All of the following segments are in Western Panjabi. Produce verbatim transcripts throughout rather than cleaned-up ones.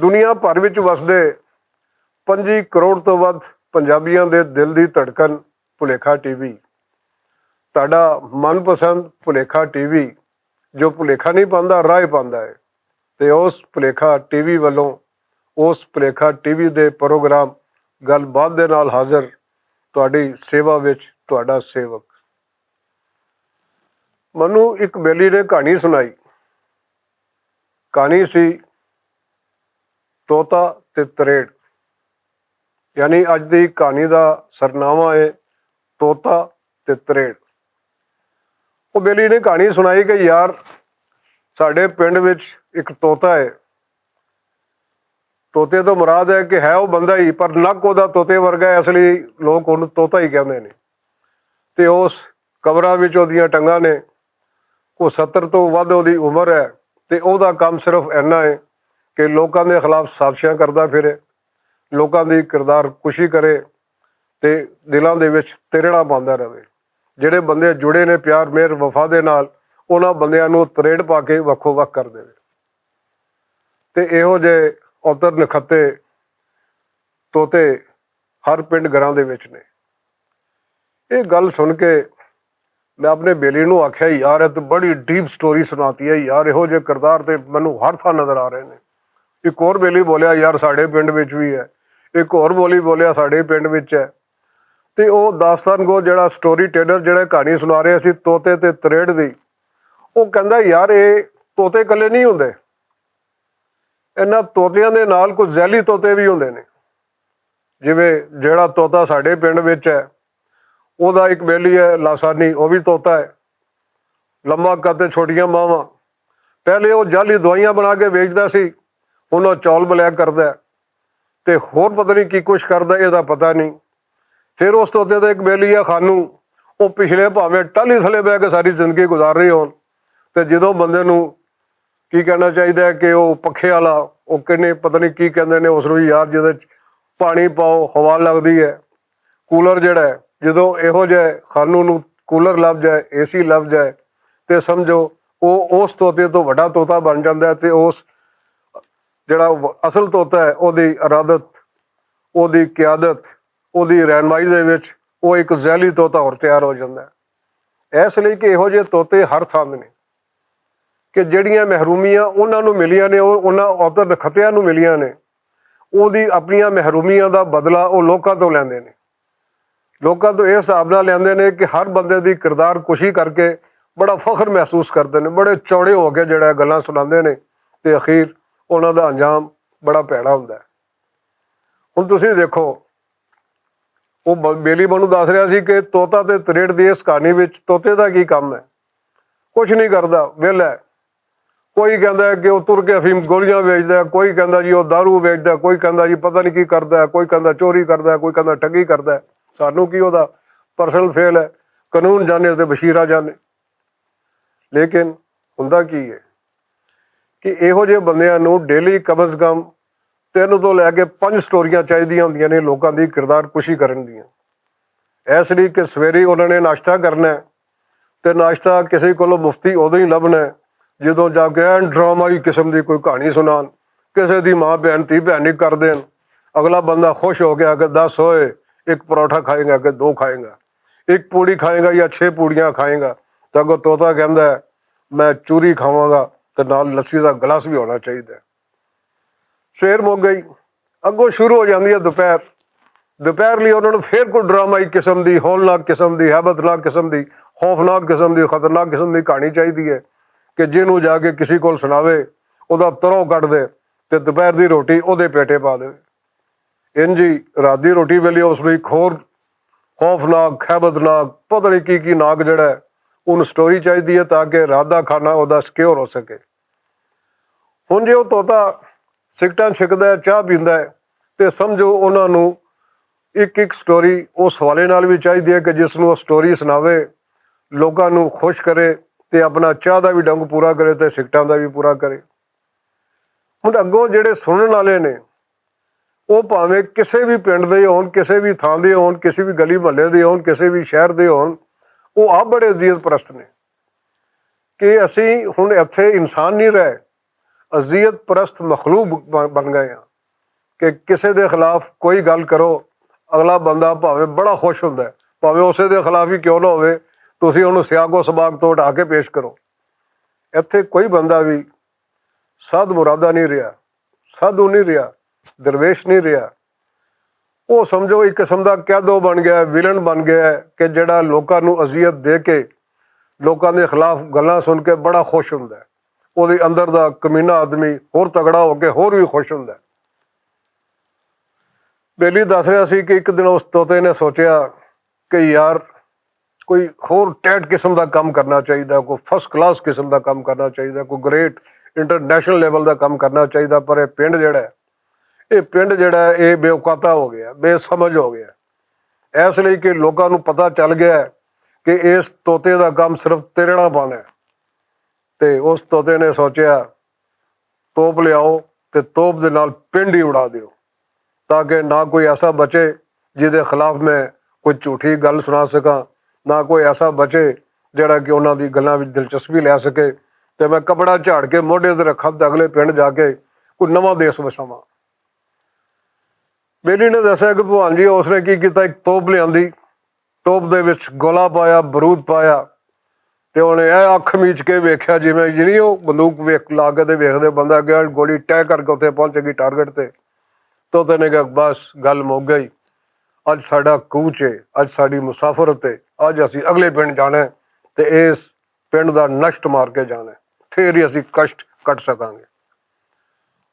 دنیا بھر وچ وسدے پنجی کروڑ توں ودھ پنجابیاں دے دل دی دھڑکن، پلیکھا ٹی وی۔ تہاڈا من پسند پلیکھا ٹی وی، جو پلیکھا نہیں پاندا، راہ پاندا ہے۔ تے اس پلیکھا ٹی وی ولوں، اس پلیکھا ٹی وی دے پروگرام گل بات دے نال حاضر، تہاڈی سیوا وچ تہاڈا سیوک۔ منوں اک بیلی نے کہانی سنائی۔ کہانی سی طوطا تے تریڑ۔ یعنی اج دی کہانی دا سرنامہ ہے طوطا تے تریڑ۔ او بیلی نے کہانی سنائی کہ یار، ساڈے پنڈ وچ اک طوطا ہے۔ طوطے تو مراد ہے کہ ہے او بندہ ہی، پر نک اودا طوطے ورگا ہے، اس لئی لوگ اوہنوں طوطا ہی کہندے نے۔ تے اس قبراں وچ اودیاں ٹنگاں نے، او ستر تو ودھ اودی عمر ہے۔ تے اودا کم صرف اینا ہے کہ لوکاں دے خلاف سازشاں کردا پھرے، لوکاں دی کردار کشی کرے، تے دلاں دے وچ تیرڑا پاندا رہے۔ جڑے بندے جڑے نے پیار مہر وفا دے نال، انہاں بندیاں نوں تریڑ پا کے وکھو وکھ کر دے۔ تے ایہو جے اوتر نکھتے طوطے ہر پنڈ گھراں دے وچ نے۔ ایہہ گل سن کے میں اپنے بیلی نوں آکھیا، یار، ایہہ تے بڑی ڈیپ سٹوری سناتی ہے یار، ایہو جے کردار تے مینوں ہر تھاں نظر آ رہے نے۔ اک ہور بیلی بولیا، یار، ساڈے پنڈ وچ وی ہے۔ اک ہور بولی بولیا، ساڈے پنڈ وچ ہے۔ تے او داستان کو جڑا سٹوری ٹیلر جڑا کہانی سنا رہے سی طوطے تے تریڑ دی، او کہندا، یار، اے طوطے کلے نہیں ہوندے، انہاں طوطیاں دے نال کچھ ذہلی طوطے وی ہوندے نے۔ جویں جیہڑا طوطا ساڈے پنڈ وچ ہے، اوہدا اک بیلی ہے لاسانی، او وی طوطا ہے۔ لمبا قد تے چھوٹیاں باہواں۔ پہلے او جعلی دوائیاں بنا کے ویچدا سی، ہن او چول بلیک کردا ہے۔ تے ہور پتہ نہیں کی کچھ کردا ہے، ایہدا پتہ نہیں۔ فیر اس طوطے تے اک بیلی ہے خانو، او پچھلے بھاویں ٹالی تھلے بہہ کے ساری زندگی گزار رہی ہون، تے جدوں بندے نوں کی کہنا چاہیدا ہے کہ او پکھے والا، او کہنے پتہ نہیں کی کہندے نے اس نوں یار، جدے پانی پاؤ ہوا لگدی ہے۔ کولر جڑا ہے، جدوں ایہو جے خانو نوں کولر لب جائے، اے سی لب جائے، تے سمجھو او اس طوطے توں وڈا طوطا بن جاندا ہے۔ تے اس جڑا اصل طوطا ہے، اوہدی ارادت، اوہدی قیادت، اوہدی رہنمائی دے وچ او اک ذہلی طوطا ہور تیار ہو جاندا ہے۔ ایس لئی کہ ایہو جے طوطے ہر تھاند نے کہ جڑیاں محرومیاں انہاں نوں ملیاں نے، او انہاں اوتر نکھتیاں نوں ملیاں نے، اوہدی اپنیاں محرومیاں دا بدلہ او لوکاں توں لیندے نے۔ لوکاں توں ایہہ حساب نال لیندے نے کہ ہر بندے دی کردار کشی کر کے بڑا فخر محسوس کردے نے، بڑے چوڑے ہو کے جڑا گلاں سناندے نے، تے اخیر انہاں دا انجام بڑا پیڑا ہوندا ہے۔ ہن تسی دیکھو، او بیلی مینوں دس رہیا سی کہ طوطا تے تریڑ دی اس کہانی وچ طوطے دا کی کم ہے؟ کچھ نہیں کردا، ویلا ہے۔ کوئی کہندا ہے کہ او تر کے افیم گولیاں ویچدا ہے، کوئی کہندا جی او دارو ویچدا ہے، کوئی کہندا جی پتہ نہیں کی کردا ہے، کوئی کہندا چوری کردا ہے، کوئی کہندا ٹھگی کردا ہے۔ سانوں کی اوہدا پرسنل فیل ہے؟ قانون جانے تے بشیرہ جانے۔ لیکن ہوندا کی ہے کہ ایہو جے بندیاں نوں ڈیلی کم از کم تین توں لے کے پنج سٹوریاں چاہیدیاں ہوندیاں نے لوکاں دی کردار کشی کرن دیاں۔ ایس لئی کہ سویری انہاں نے ناشتہ کرنا ہے، تے ناشتہ کسے کولوں مفتی ادوں ہی لبھنا ہے جدوں جا کے این ڈرامائی قسم دی کوئی کہانی سنان، کسے دی ماں بہن تھی بہن نہیں کر دین۔ اگلا بندہ خوش ہو گیا کہ دس ہوئے، ایک پروٹھا کھائیں گا کہ دو کھائیں گا، ایک پوڑی کھائیں گا یا چھ پوڑیاں کھائیں گا؟ تے اگوں طوطا کہندا ہے، میں چوری کھاواں گا، تے نال لسی دا گلاس بھی ہونا چاہیدا ہے۔ سیر مک گئی۔ اگوں شروع ہو جاندی ہے دوپہر۔ دوپہر لئی انہاں نوں فیر کوئی ڈرامائی قسم دی، ہولناک قسم دی، ہیبتناک قسم دی، خوفناک قسم دی، خطرناک قسم دی کہانی چاہیدی ہے کہ جنوں جا کے کسی کول سناوے، اوہدا ترو کٹ دے، تے دوپہر دی روٹی اوہدے پیٹے پا دے۔ ان جی، رات دی روٹی ویلے اس نوں ایک ہور خوفناک، ہیبتناک، پتہ نہیں کی کی ناک جڑا ہے، ان سٹوری چاہیدی ہے تاکہ رات دا کھانا اوہدا سکیور ہو سکے۔ ہن جے او طوطا سکٹاں چھکدا ہے، چاہ پیندا ہے، تے سمجھو انہاں نوں اک اک سٹوری اس حوالے نال وی چاہیدی ہے کہ جس نوں او سٹوری سناوے، لوکاں نوں خوش کرے، تے اپنا چاہ دا وی ڈنگ پورا کرے تے سکٹاں دا وی پورا کرے۔ ہن اگوں جڑے سنن والے نے، او بھاویں کسے وی پنڈ دے ہون، کسے وی تھاں دے ہون، کسے وی گلی محلے دے ہون، کسے وی شہر دے ہون، او آپ بڑے اذیت پرست نے کہ اسی ہن ایتھے انسان نہیں رہے، اذیت پرست مخلوق بن گئے ہاں کہ کسے دے خلاف کوئی گل کرو، اگلا بندہ بھاویں بڑا خوش ہوندا ہے، بھاویں اسے دے خلاف ہی کیوں نہ ہووے، تسی انہوں سیاق و سباق تو ہٹا کے پیش کرو۔ ایتھے کوئی بندہ بھی سادھ مرادہ نہیں رہیا، سادھو نہیں رہیا، درویش نہیں رہیا۔ وہ سمجھو ایک قسم دا قیدو بن گیا ہے، ویلن بن گیا ہے کہ جڑا لوکاں نوں اذیت دے کے، لوکاں دے خلاف گلاں سن کے بڑا خوش ہوندا ہے۔ وہ دے اندر دا کمینہ آدمی ہور تگڑا ہو کے ہور بھی خوش ہوندا ہے۔ بیلی دس رہا سی کہ ایک دن اس طوطے نے سوچیا کہ یار، کوئی ہور ٹائٹ قسم دا کم کرنا چاہیدا، کوئی فرسٹ کلاس قسم دا کم کرنا چاہیدا، کوئی گریٹ انٹرنیشنل لیول دا کم کرنا چاہیدا، پر یہ پنڈ جڑا ہے، یہ پنڈ جڑا ہے، یہ بے اوقاتا ہو گیا، بے سمجھ ہو گیا۔ اس لیے کہ لوکاں نوں پتہ چل گیا ہے کہ اس طوطے دا کم صرف تیرنا پانا ہے۔ تے اس طوطے نے سوچیا، توپ لیاؤ تے توپ دے نال پنڈ ہی اڑا دیو، تاکہ نہ کوئی ایسا بچے جس دے خلاف میں کوئی جھوٹی گل سنا سکاں، نہ کوئی ایسا بچے جڑا کہ انہاں دی گلاں وچ دلچسپی لے سکے، تے میں کپڑا جھاڑ کے موڈے تے رکھاں تے اگلے پنڈ جا کے کوئی نواں دیس وساواں۔ بیلی نے دسیا کہ بھگوان جی اس نے کی کیتا، ایک توپ لیاندی، توپ دے وچ گولا پایا، برود پایا، تے انہیں اے اکھ میچ کے ویکھیا، جویں جنی او بندوق ویکھ لا کے تے ویکھدے بندہ گیا، گولی ٹے کر کے اتھے پہنچے گی ٹارگٹ تے۔ تو تے نے کہا، بس، گل مک گئی، اج ساڈا کوچ ہے، اج ساڈی مسافرت ہے، اج اسی اگلے پنڈ جانا ہے تے اس پنڈ دا نشٹ مار کے جانا ہے، پھر ہی اسی کشٹ کٹ سکاں گے۔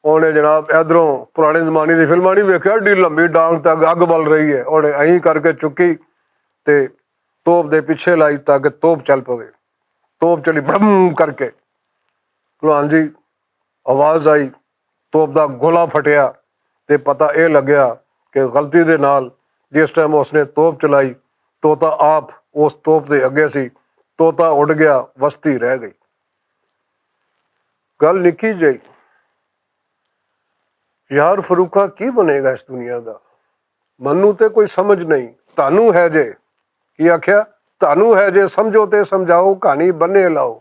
انہیں جناب ادھروں پرانے زمانے دی فلماں نہیں ویکھیا، ایڈی لمبی ڈانگ تے اگ بل رہی ہے، انہیں ایں کر کے چکی تے توپ دے پیچھے لائی تاکہ توپ چل پوے۔ توپ چلی بڑم کر کے، بھلوان جی، آواز آئی، توپ دا گولا پھٹیا تے پتہ اے لگیا کہ غلطی دے نال جس ٹائم اس نے توپ چلائی، طوطا آپ اس توپ دے اگے سی، طوطا اڈ گیا، وستی رہ گئی۔ گل نکی جئی۔ یار فروقہ، کی بنے گا اس دنیا دا؟ منوں تے کوئی سمجھ نہیں۔ تانوں ہے جے، کی آکھیا؟ تانوں ہے جے، سمجھو تے سمجھاؤ، کہانی بنے لاؤ۔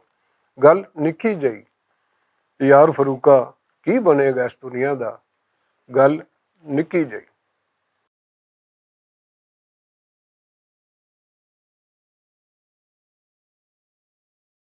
گل نکی جئی۔ یار فروقہ، کی بنے گا اس دنیا دا؟ گل نکی جئی۔